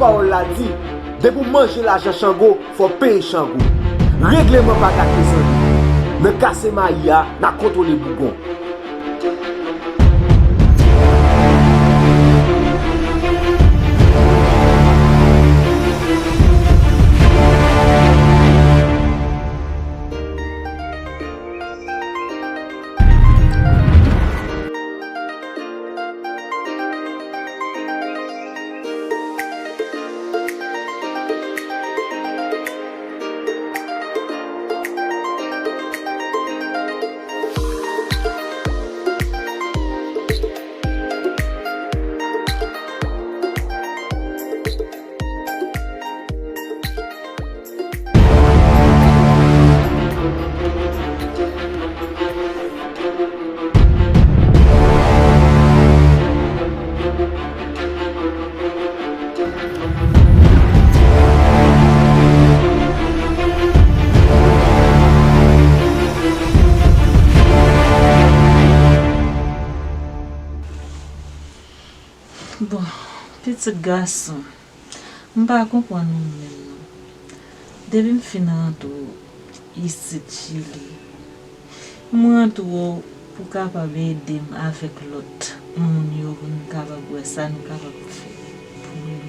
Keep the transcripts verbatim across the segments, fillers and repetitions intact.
Pawòl la di, depi w manje lajan Chango, fò w peye Chango. Regleman pa gate zanmi. Nan kase mayi a, n a kontwole bougon. Bon, pitit gason, m pa konprann ou menm non. Depi m fin rantre isit Chili, m rantre w pou w kapab ede m avèk lòt moun yo pou nou kapab wè sa nou kapab fè pou nou.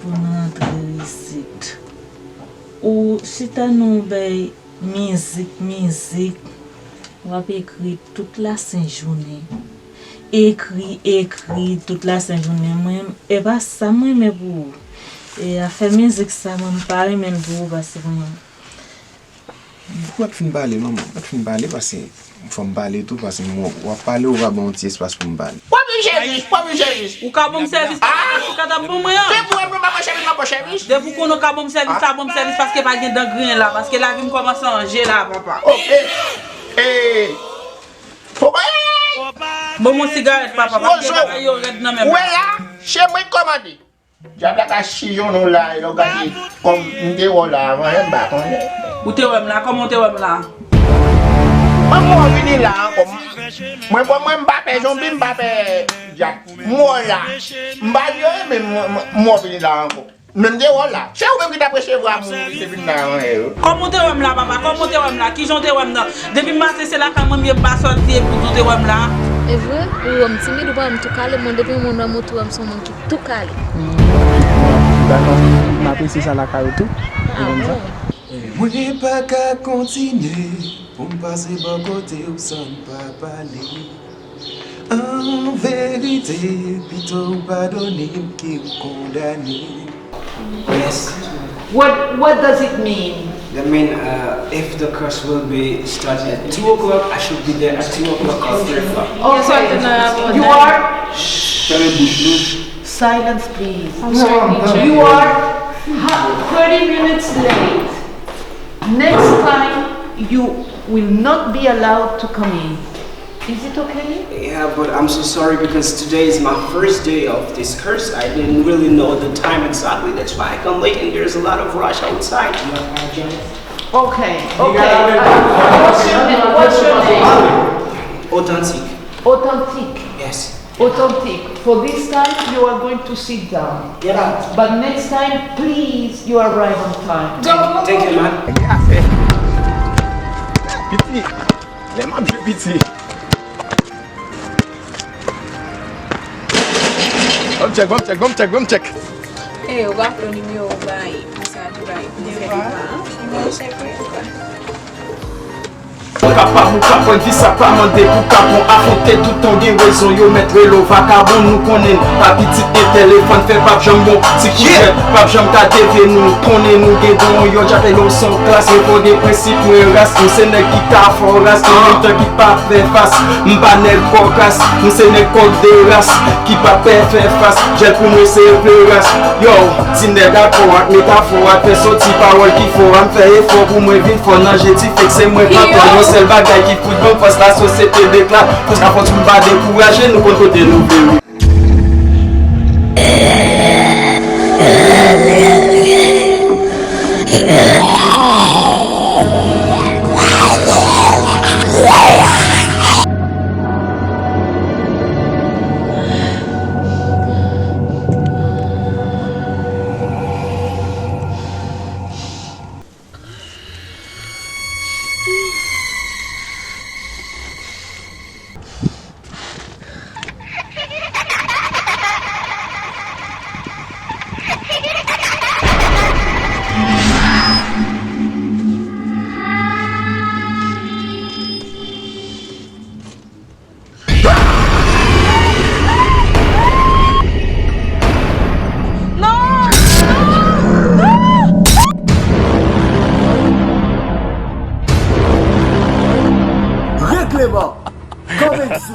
Pou n rantre isit. Ou chita nan yon bay mizik, mizik. W ap ekri tout lasent jounen. Ekri, ekri, tout lasent jounen. Mwen, e pa sa m renmen pou ou. E afè mizik sa, mwen, m pa renmen l pou ou, paske mwen, Ou pa t fin pale, manman. Ou pa t fin pale, paske fò m pale tou, paske m, w ap pale, ou pa ban yon ti espas pou m pale. W ap viv sèvis, w ap viv sèvis. Ou ka ban m sèvis, papa, ou ka t ap ban mwen an. Se pou w, m ap ban sèvis, m ap ban sèvis. Depi w konnen w ka ban m sèvis, sa ban m sèvis, paske pa gen dan griyen la, paske lavi m kòmanse an je la, papa. Ok. E, Bon, bon sigarèt, papa, paske bagay yo rèd nan men m. Ou wè la, se mwen k kòmande. Dyab la ka sizonnen w la, lè w gade kòm m te wè w la avan, m pa konnen. Ou te wè m la, kòman w te wè m la? Mwen, mwen vini la ankò. Mwen, mwen, mwen, m pa pè zonbi, m pa pè dyab. M wè w la. M pa di anyen, men m, m, m wè w vini la ankò. Men m te wè w la. Se ou menm ki t ap resevwa moun ki te vin la avan yè yo. Kòman w te wè m la, papa? Kòman w te wè m la? Kijan w te wè m nan? Depi maten se lakay mwen m ye, m pa sòti, epi w di w te wè m la. E vre? Ou wè m timid, ou pa wè m tou kale, mwen depi yon moun wè m, ou tou wè m se yon moun ki tou kale. Dakò, m apresye sa lakay ou tou. Ou konn sa? Mwen pa ka kontinye pou m pase bò kote w san n pa pale. An verite, pito w padone m ke w kondane m. Yes. What, what does it mean? That mean, uh, if the curse will be starting at two o'clock, I should be there at two o'clock or three o'clock. Okay. You are? Shh. Silence, please. I'm sorry, teacher. You are ha-, thirty minutes late. Next time, you will not be allowed to come in. Is it okay? Yeah, but I'm so sorry because today is my first day of this course. I didn't really know the time exactly. That's why I come late and there's a lot of rush outside. You apologize? Okay, okay. Uh, what's your name? What's your name? Authentic. Authentic. Yes. Authentic. For this time, you are going to sit down. Get out. But next time, please, you arrive on time. Thank you, man. Gen afè. Piti. Lè m ap jwe piti. Ban m tchèk, ban m tchèk, ban m tchèk, ban m tchèk. Ey, ou pa fè nimewo bay, sa di bay, pou fè deva, nimewo chèk wi, ou pa. Ou kapab, ou ka pran vi sa pa mande pou ka pran afwonte tout tan gen rezon yo mèt rele w vakabon nou konnen n pa pitit entèl e fann fè p ap janm bon ti koudjèt p ap janm ka devye nou konnen nou gen don yon djapè yon son klas men fò gen prensip mwen ras m se nèg ki ka fò ras gen yon tan ki pa fè fas m pa nèg kòkas m se nèg kòk de ras ki pa pè fè fas jèl pou mwen se vle ras yo ti nèg ak fò ak metafò ak fè soti pawòl ki fò a m fè efò pou mwen vin fò nan je ti Fikse mwen pantan yon sèl bagay ki fout ban m fòs la sosyete dekla fòs la fòs pou m pa dekouraje nou konn kote nou vle wi. sou.